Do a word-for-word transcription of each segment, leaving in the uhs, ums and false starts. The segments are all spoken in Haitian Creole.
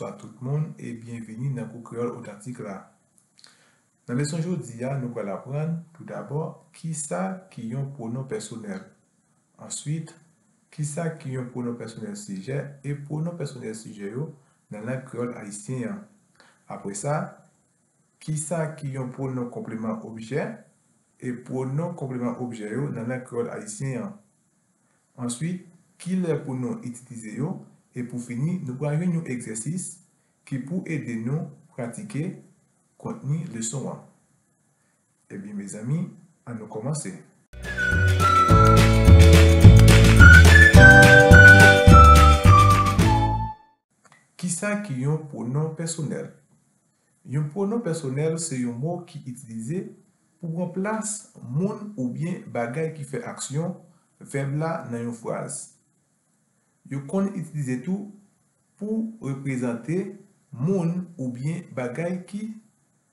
Bonswa tout moun e byenvini nan kou kreyòl otantik la. Nan leson jodi a, nou pral aprann, toudabò, kisa ki yon pwonon pèsonèl. Answit, kisa ki yon pwonon pèsonèl sijè e pwonon pèsonèl sijè yo nan lang kreyòl ayisyen an. Apre sa, kisa ki yon pwonon konpleman objè e pwonon konpleman objè yo nan lang kreyòl ayisyen an. Answit, kilè pou nou itilize yo, e pou fini, nou pral jwenn yon egzèsis ki pou ede nou pratike kontni leson an. Ebyen, mezanmi, ann nou kòmanse. Kisa ki yon pwonon pèsonèl? Yon pwonon pèsonèl se yon mo ki itilize pou pran plas moun oubyen bagay ki fè aksyon vèb la nan yon fraz. Yo konn itilize tou pou reprezante moun oubyen bagay ki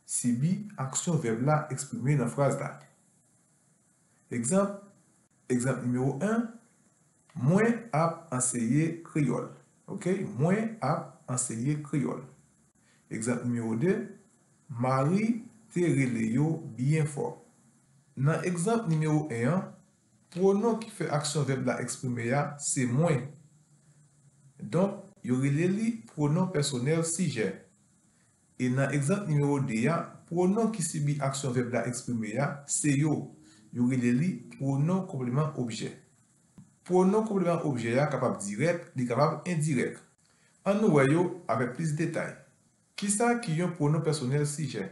sibi aksyon vèb la eksprime nan fraz la. Egzanp, egzanp nimewo en, mwen ap anseye kreyòl. Oke, mwen ap anseye kreyòl. Egzanp nimewo de, Mari te rele yo byen fò. Nan egzanp nimewo en an, pwonon ki fè aksyon vèb la eksprime a se mwen. Donk, yo rele li pwonon pèsonèl sijè. E nan egzanp nimewo de a, pwonon ki sibi aksyon vèb la eksprime a se yo. Yo rele li pwonon konpleman objè. Pwonon konpleman objè a kapab dirèk, li kapab endirèk. Ann nou wè yo avèk plis detay. Kisa ki yon pwonon pèsonèl sijè?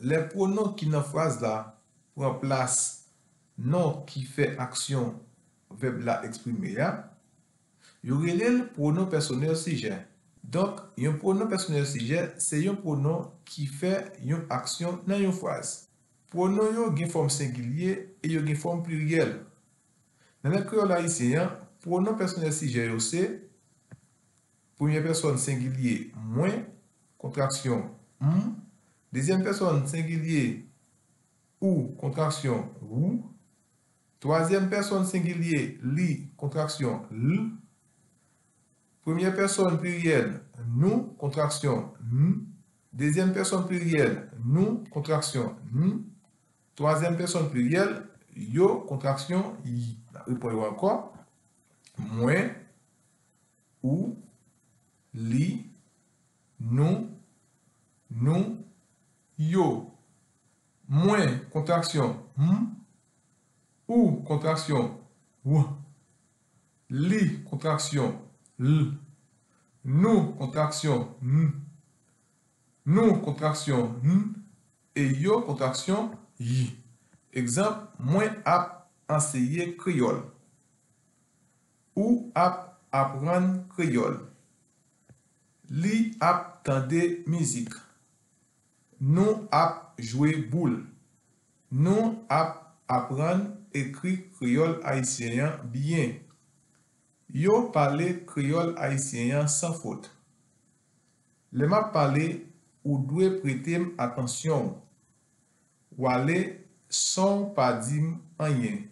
Lè pwonon ki nan fraz la pran plas non ki fè aksyon vèb la eksprime a, yo rele l pwonon pèsonèl sijè. Donk, yon pwonon pèsonèl sijè se yon pwonon ki fè yon aksyon nan yon fraz. Pwonon yo gen fòm sengilye e yo gen fòm pliryèl. Nan lang kreyòl ayisyen an, pwonon pèsonèl sijè yo se premyè pèsòn sengilye mwen, kontraksyon m, dezyèm pèsòn sengilye ou, kontraksyon ou, twazyèm pèsòn sengilye li, kontraksyon l, premyè pèsòn pliryèl nou, kontraksyon n, dezyèm pèsòn pliryèl nou, kontraksyon n, twazyèm pèsòn pliryèl yo, kontraksyon y. N ap repran yo ankò. Mwen, ou, li, nou, nou, yo. Mwen, kontraksyon m, ou, kontraksyon w, li, kontraksyon l, nou, kontraksyon n, nou, kontraksyon n, e yo, kontraksyon y. Egzanp, mwen ap anseye kreyòl. Ou ap aprann kreyòl. Li ap tande mizik. Nou ap jwe boul. Nou ap aprann ekri kreyòl ayisyen an byen. Yo pale kreyòl ayisyen an san fot. Lè m ap pale, ou dwe prete m atansyon w. W ale san w pa di m anyen.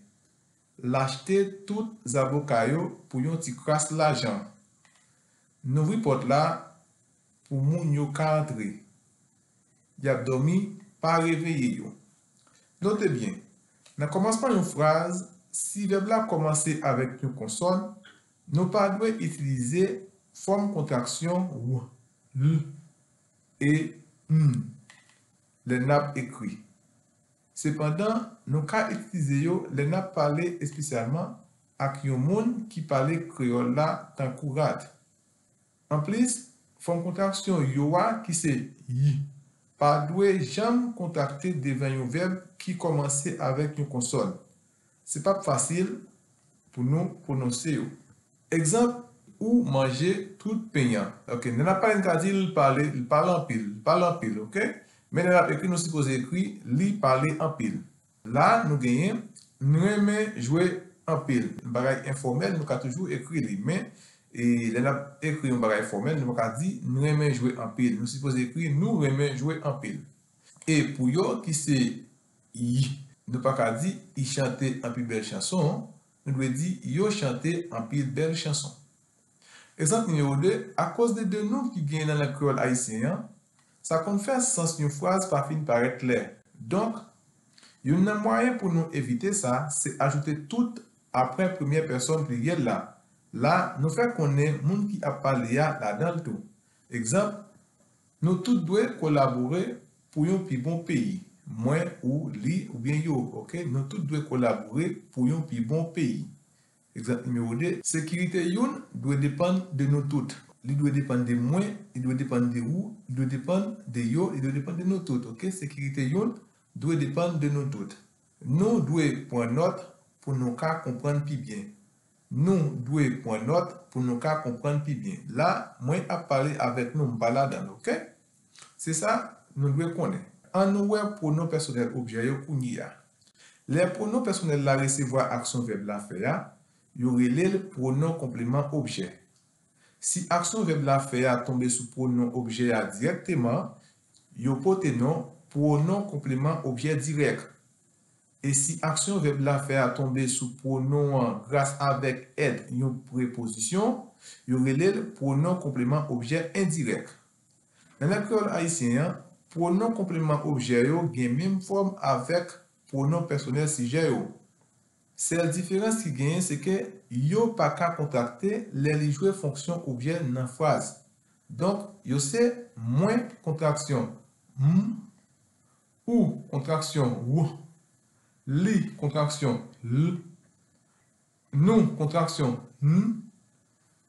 L achte tout zaboka yo pou yon ti kras lajan. N ouvri pòt la pou moun yo ka antre. Y ap dòmi, pa reveye yo. Note byen, nan kòmansman yon fraz, si vèb la kòmanse avèk yon konsòn, nou pa dwe itilize fòm kontraksyon w, l, e m lè n ap ekri. Sepandan, nou ka itilize yo lè n ap pale espesyalman ak yon moun ki pale kreyòl la tankou rat. Anplis, fòm kontraksyon yo a ki se y pa dwe janm kontrakte devan yon vèb ki kòmanse avèk yon konsòn. Se p ap fasil pou nou pwononse yo. Egzanp, ou manje tout pen an. Oke, lè n ap pale, n ka di l pale, l pale anpil, l pale anpil, oke? Men lè n ap ekri, nou sipoze ekri li pale anpil. La, nou genyen, n renmen jwe anpil. Yon bagay enfòmèl, nou ka toujou ekri li. Men, e, lè n ap ekri yon bagay fòmèl, nou pa ka di n renmen jwe anpil. Nou sipoze ekri nou renmen jwe anpil. E pou yo ki se y, nou pa ka di y chante anpil bèl chanson, nou dwe di yo chante anpil bèl chanson. Egzanp nimewo de, akoz de de nou ki genyen nan lang kreyòl ayisyen an, sa konn fè sans yon fraz pa fin parèt klè. Donk, youn nan mwayen pou nou evite sa, se ajoute tout apre premyè pèsòn pliryèl la. La, nou fè konnen moun ki ap pale a ladan l tou. Egzanp, nou tout dwe kolabore pou yon pi bon peyi. Mwen, ou, li, oubyen yo, oke? Nou tout dwe kolabore pou yon pi bon peyi. Egzanp nimewo de, sekirite youn dwe depann de nou tout. Li dwe depann de mwen, li dwe depann de ou, li dwe depann de yo, li dwe depann de nou tout, oke? Sekirite youn dwe depann de nou tout. Nou dwe pran nòt pou nou ka konprann pi byen. Nou dwe pran nòt pou nou ka konprann pi byen. La, mwen ap pale avèk nou, m pa ladan l, oke? Se sa, nou dwe konnen. Ann nou wè pwonon pèsonèl objè yo kounye a. Lè pwonon pèsonèl la resevwa aksyon vèb la fè a, yo rele l pwonon konpleman objè. Si aksyon vèb la fè a tonbe sou pwonon objè a dirèkteman, yo pote non pwonon konpleman objè dirèk. E si aksyon vèb la fè a tonbe sou pwonon an gras avèk èd yon prepozisyon, yo rele l pwonon konpleman objè endirèk. Nan lang kreyòl ayisyen an, pwonon konpleman objè yo gen menm fòm avèk pwonon pèsonèl sijè yo. Sèl diferans ki genyen, se ke yo pa ka kontrakte lè li jwe fonksyon objè nan fraz. Donk, yo se mwen kontraksyon m, ou kontraksyon w, li kontraksyon l, nou kontraksyon n,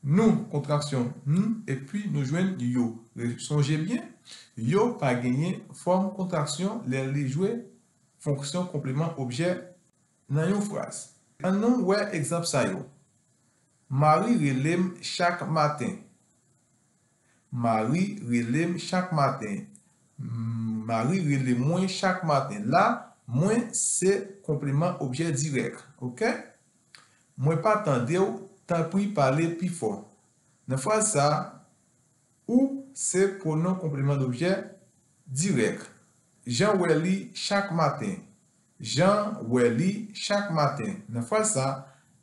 nou kontraksyon n, epi nou jwenn yo. Sonje byen, yo pa genyen fòm kontraksyon lè li jwe fonksyon konpleman objè nan yon fraz. Ann nou wè egzanp sa yo. Mari rele m chak maten. Mari rele m chak maten. M, Mari rele mwen chak maten. La, mwen se konpleman objè dirèk. Oke? Mwen pa tande w, tanpri pale pi fò. Nan fraz sa, ou se pwonon konpleman objè dirèk. Jan wè li chak maten. Jan wè li chak maten. Nan fraz sa,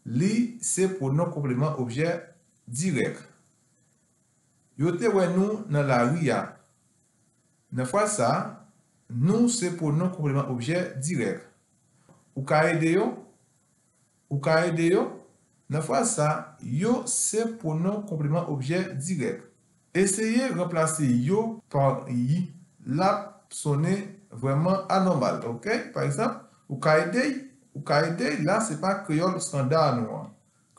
li se pwonon konpleman objè dirèk. Yo te wè nou nan lari a. Nan fraz sa, nou se pwonon konpleman objè dirèk. Ou ka ede yo? Ou ka ede yo? Nan fraz sa, yo se pwonon konpleman objè dirèk. Eseye ranplase yo pa y, l ap sonnen vrèman anòmal, oke? Pa egzanp, ou ka ede y, ou ka ede y, la se pa kreyòl estanda nou an.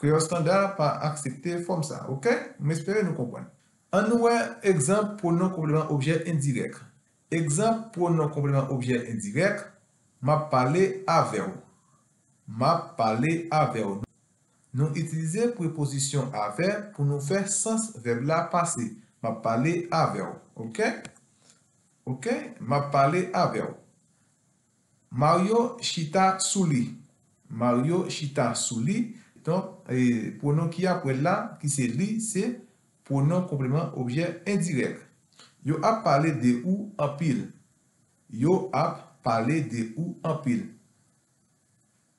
Kreyòl estanda pa aksepte fòm sa, oke? M espere nou konprann. Ann nou wè egzanp pwonon konpleman objè endirèk. Egzanp pwonon konpleman objè endirèk, m ap pale avè w. M ap pale avè w. Nou itilize prepozisyon avè pou nou fè sans vèb la pase. M ap pale avè w. Oke? Oke? M ap pale avè w. Mario chita sou li. Mario chita sou li. Donk, e, pwonon ki apre l la, ki se li, se pwonon konpleman objè endirèk. Yo ap pale de ou anpil. Yo ap pale de ou anpil.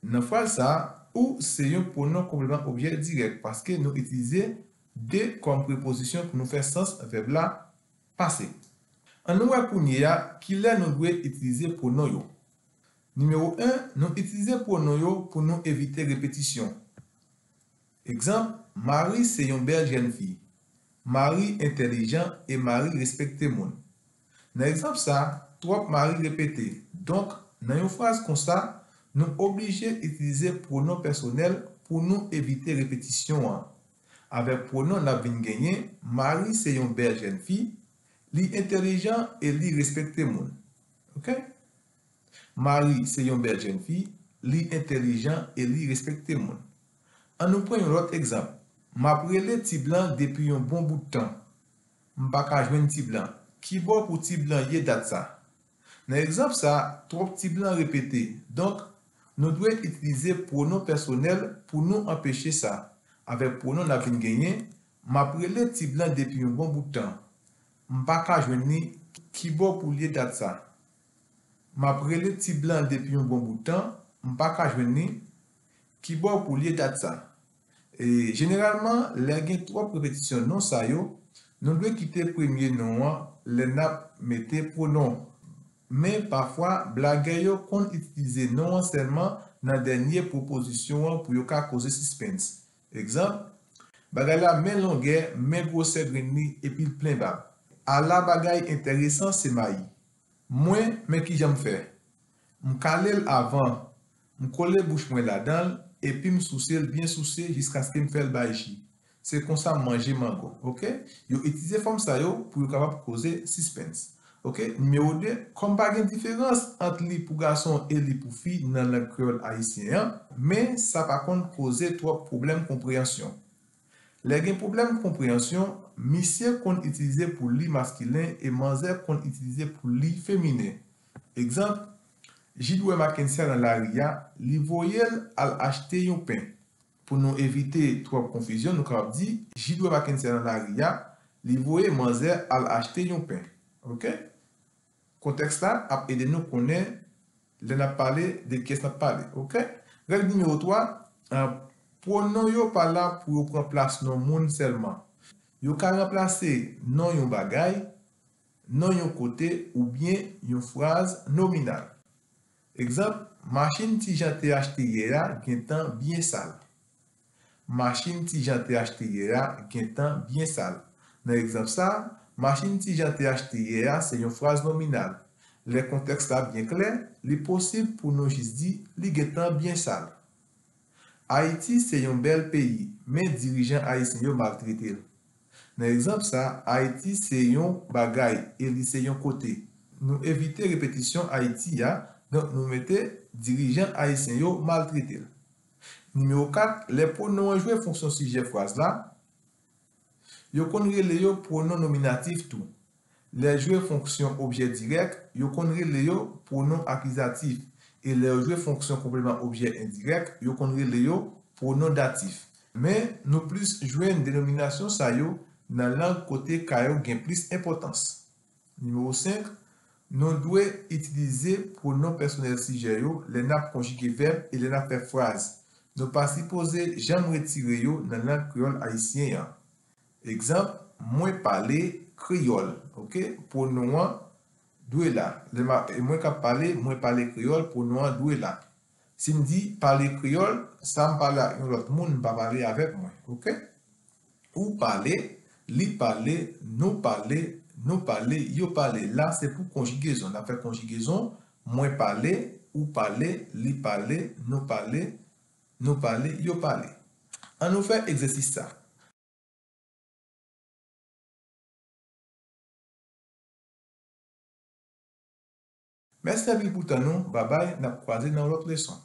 Nan fraz sa, ou se yon pwonon konpleman objè dirèk paske nou itilize de kòm prepozisyon pou nou fè sans vèb la pase. Ann nou wè kounye a kilè nou dwe itilize pwonon yo. Nimewo en, nou itilize pwonon yo pou nou evite repetisyon. Egzanp, Mari se yon bèl jèn fi. Mari entèlijan e Mari respekte moun. Nan egzanp sa, twòp Mari repete. Donk, nan yon fraz konsa, nou oblije itilize pwonon pèsonèl pou nou evite repetisyon an. Avèk pwonon n ap vin genyen, Mari se yon bèl jèn fi, li entèlijan e li respekte moun. Oke? Mari se yon bèl jèn fi, li entèlijan e li respekte moun. Ann nou pran yon lòt egzanp. M ap rele Ti Blan depi yon bon bout tan. M pa ka jwenn Ti Blan. Kibò pou Ti Blan ye dat sa? Nan egzanp sa, twòp Ti Blan repete. Donk, nou dwe itilize pwonon pèsonèl pou nou anpeche sa. Avèk pwonon n ap vin genyen, m ap rele Ti Blan depi yon bon bout tan. M pa ka jwenn li. Kibò pou l ye dat sa? M ap rele Ti Blan depi yon bon bout tan, m pa ka jwenn li. Kibò pou l ye dat sa? E jeneralman, lè gen twòp repetisyon non sa yo, nou dwe kite premye non an lè n ap mete pwonon. Men pafwa, blagè yo konn itilize non an sèlman nan dènye pwopozisyon an pou yo ka koze sispens. Egzanp, bagay la men longè, men gwosè grenn li, epi l plen bab. Ala bagay enteresan se mayi. Mwen, men kijan m fè. M kale l avan, m kole bouch mwen ladan l, epi m souse l byen souse jiskaske m fè l bay ji. Se konsa m manje mango, oke? Yo itilize fòm sa yo pou yo kapab koze sispens. Oke? Nimewo de, kòm pa gen diferans ant li pou gason e li pou fi nan lang kreyòl ayisyen an, men sa pa konn koze twòp pwoblèm konpreyansyon. Lè gen pwoblèm konpreyansyon, misye konn itilize pou li maskilen e manzè konn itilize pou li feminen. Egzanp, Jid wè Mackensia nan lari a, li voye l al achte yon pen. Pou nou evite twòp konfizyon, nou kapab di, Jid wè Mackensia nan lari a, li voye manzè al achte yon pen. Oke? Kontèks la ap ede nou konnen lè n ap pale de kiyès n ap pale. Oke? Règ nimewo twa, pwonon yo pa la pou yo pran plas non moun sèlman. Yo ka ranplase non yon bagay, non yon kote oubyen yon fraz nominal. Egzanp, machin Ti Jan te achte yè a gentan byen sal. Machin Ti Jan te achte yè a gentan byen sal. Nan egzanp sa a, machin Ti Jan te achte yè a se yon fraz nominal. Lè kontèks la byen klè, li posib pou nou jis di li gentan byen sal. Ayiti se yon bèl peyi, men dirijan ayisyen yo maltrete l. Nan egzanp sa, Ayiti se yon bagay e li se yon kote. Nou evite repetisyon Ayiti a, donk nou mete dirijan ayisyen yo maltrete l. Nimewo kat, lè pwonon an jwe fonksyon sijè fraz la, yo konn rele yo pwonon nominatif tou. Lè jwe fonksyon objè dirèk, yo konn rele yo pwonon akizatif, e lè yo jwe fonksyon konpleman objè endirèk, yo konn rele yo pwonon datif. Men, nou plis jwenn denominasyon sa yo nan lang kote ka yo gen plis enpòtans. Nimewo senk, nou dwe itilize pwonon pèsonèl sijè yo lè n ap konjige vèb e lè n ap fè fraz. Nou pa sipoze janm retire yo nan lang kreyòl ayisyen an. Egzanp, mwen pale kreyòl, oke? Pwonon an dwe la. Lè m a, e mwen k ap pale, mwen pale kreyòl, pwonon an dwe la. Si m di pale kreyòl, sa m pale ak yon lòt moun, m pa pale avèk mwen, oke? Ou pale, li pale, nou pale, nou pale, yo pale. La, se pou konjigezon. N ap fè konjigezon, mwen pale, ou pale, li pale, nou pale, nou pale, yo pale. Ann nou fè egzèsis sa. Mèsi anpil pou tan nou, babay, n ap kwaze nan yon lòt leson.